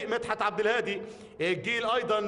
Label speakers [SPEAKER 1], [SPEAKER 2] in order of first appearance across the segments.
[SPEAKER 1] مدحت عبد الهادي، الجيل ايضا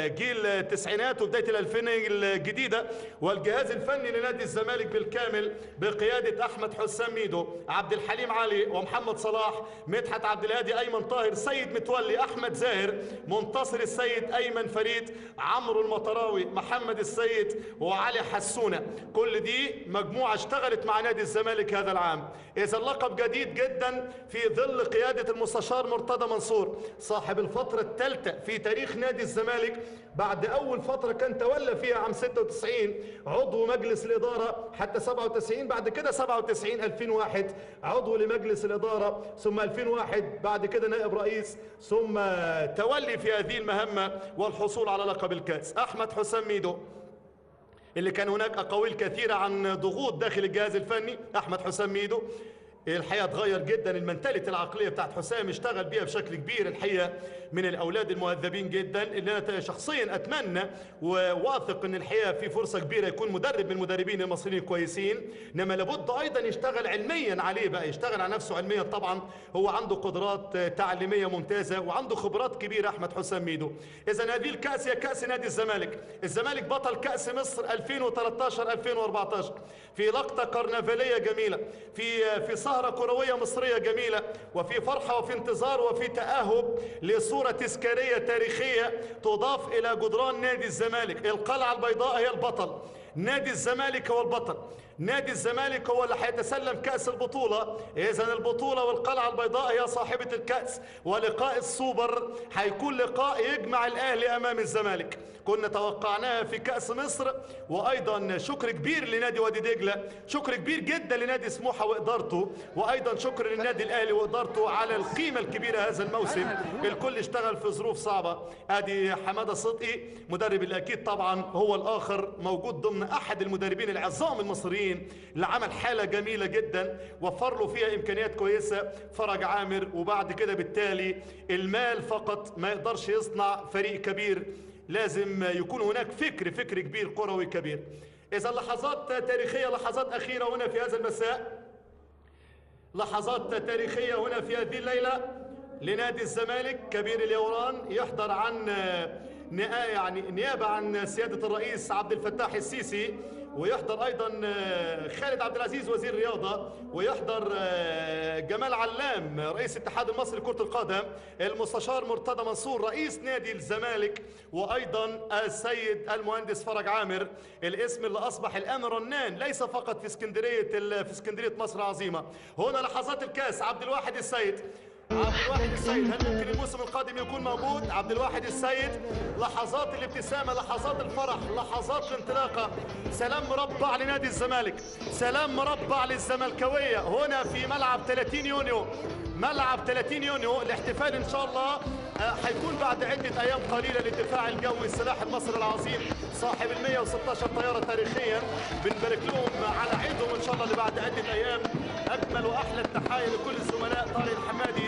[SPEAKER 1] جيل التسعينات وبداية الالفين الجديدة، والجهاز الفني لنادي الزمالك بالكامل بقيادة احمد حسام ميدو، عبد الحليم علي، ومحمد صلاح، مدحت عبد الهادي، ايمن طاهر، سيد متولي، احمد زاهر، منتصر السيد، ايمن فريد، عمرو المطراوي، محمد السيد، وعلي حسونه. كل دي مجموعة اشتغلت مع نادي الزمالك هذا العام. اذا لقب جديد جدا في ظل قيادة المستشار مرتضى منصور، صاحب الفترة الثالثة في تاريخ نادي الزمالك، بعد أول فترة كان تولى فيها عام 96 عضو مجلس الإدارة حتى 97، بعد كده 97 2001 عضو لمجلس الإدارة، ثم 2001 بعد كده نائب رئيس، ثم تولي في هذه المهمة والحصول على لقب الكأس. أحمد حسام ميدو اللي كان هناك أقاويل كثيرة عن ضغوط داخل الجهاز الفني، أحمد حسام ميدو الحقيقة اتغير جدا ال mentality العقلية بتاعت حسام، اشتغل بيها بشكل كبير. الحقيقة من الاولاد المهذبين جدا اللي انا شخصيا اتمنى وواثق ان الحقيقة في فرصة كبيرة يكون مدرب من المدربين المصريين الكويسين، انما لابد ايضا يشتغل علميا عليه بقى، يشتغل على نفسه علميا. طبعا هو عنده قدرات تعليمية ممتازة وعنده خبرات كبيرة احمد حسام ميدو. اذا هذه الكاس هي كاس نادي الزمالك، الزمالك بطل كاس مصر 2013 2014 في لقطة كرنفاليه جميلة، في سهرة كروية مصرية جميلة، وفي فرحة وفي انتظار وفي تأهب لصورة تذكارية تاريخية تضاف إلى جدران نادي الزمالك. القلعة البيضاء هي البطل، نادي الزمالك هو البطل، نادي الزمالك هو اللي هيتسلم كأس البطولة. إذا البطولة والقلعة البيضاء هي صاحبة الكأس، ولقاء السوبر هيكون لقاء يجمع الأهلي أمام الزمالك، كنا توقعناها في كأس مصر. وأيضا شكر كبير لنادي وادي دجلة، شكر كبير جدا لنادي سموحة وإدارته، وأيضا شكر للنادي الأهلي وإدارته على القيمة الكبيرة هذا الموسم. الكل اشتغل في ظروف صعبة. أدي حمادة صدقي مدرب الأكيد طبعا هو الآخر موجود ضمن أحد المدربين العظام المصريين اللي عمل حالة جميلة جدا، وفر له فيها إمكانيات كويسة فرج عامر. وبعد كده بالتالي المال فقط ما يقدرش يصنع فريق كبير، لازم يكون هناك فكر كبير كروي كبير. إذا لحظات تاريخية، لحظات أخيرة هنا في هذا المساء، لحظات تاريخية هنا في هذه الليلة لنادي الزمالك. كبير اليوران يحضر عن يعني نيابة عن سيادة الرئيس عبد الفتاح السيسي، ويحضر أيضا خالد عبد العزيز وزير الرياضة، ويحضر جمال علام رئيس الاتحاد المصري لكرة القدم، المستشار مرتضى منصور رئيس نادي الزمالك، وأيضا السيد المهندس فرج عامر، الاسم اللي أصبح الآن رنان ليس فقط في اسكندرية، في اسكندرية مصر العظيمة. هنا لحظات الكاس، عبد الواحد السيد، عبد الواحد السيد هل ممكن الموسم القادم يكون موجود؟ عبد الواحد السيد، لحظات الابتسامة، لحظات الفرح، لحظات الانطلاقة. سلام مربع لنادي الزمالك، سلام مربع للزملكاوية هنا في ملعب 30 يونيو، ملعب 30 يونيو. الاحتفال ان شاء الله هيكون بعد عدة ايام قليلة للدفاع الجوي السلاح المصري العظيم صاحب ال 116 طيارة تاريخيا. بنبارك لهم على عيدهم ان شاء الله اللي بعد عدة ايام. اجمل واحلى التحايا لكل الزملاء، طارق الحمادي